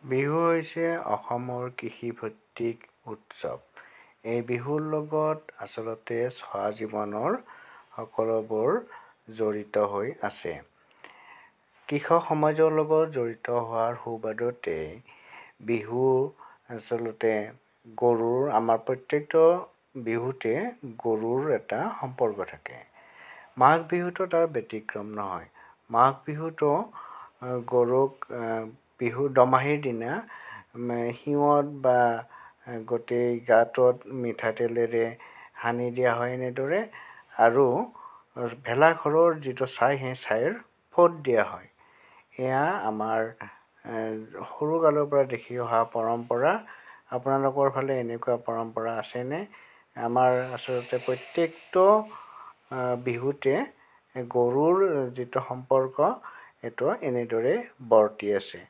বিহু হৈছে অসমৰ কৃষিভিত্তিক উৎসৱ। এই বিহুৰ লগত আচলতে চহা জীৱনৰ সকলোবোৰ জড়িত হৈ আছে। কৃষক সমাজৰ লগত জড়িত হোৱাৰ সুবাদতে বিহু আচলতে গৰুৰ, আমাৰ প্ৰত্যেকটো বিহুতে গৰুৰ এটা সম্পৰ্ক থাকে। মাঘ বিহুতো তাৰ ব্যতিক্ৰম নহয়। মাঘ বিহুতো গৰুক বিহুৰ দোমাহীৰ দিনা শিঙত বা গোটেই গাটোত মিঠাতেলেৰে সানি দিয়া হয় এনেদৰে আৰু ভেলাঘৰৰ যিটো ছাই, সেই ছাইৰ ফোঁট দিয়া হয়। এয়া আমাৰ সৰুকালৰ পৰা দেখি অহা পৰম্পৰা। আপোনালোকৰ ফালে এনেকুৱা পৰম্পৰা আছেনে? আমাৰ আচলতে প্ৰত্যেকটো বিহুতে গৰুৰ যিটো সম্পৰ্ক, সেইটো এনেদৰে বৰ্তি আছে।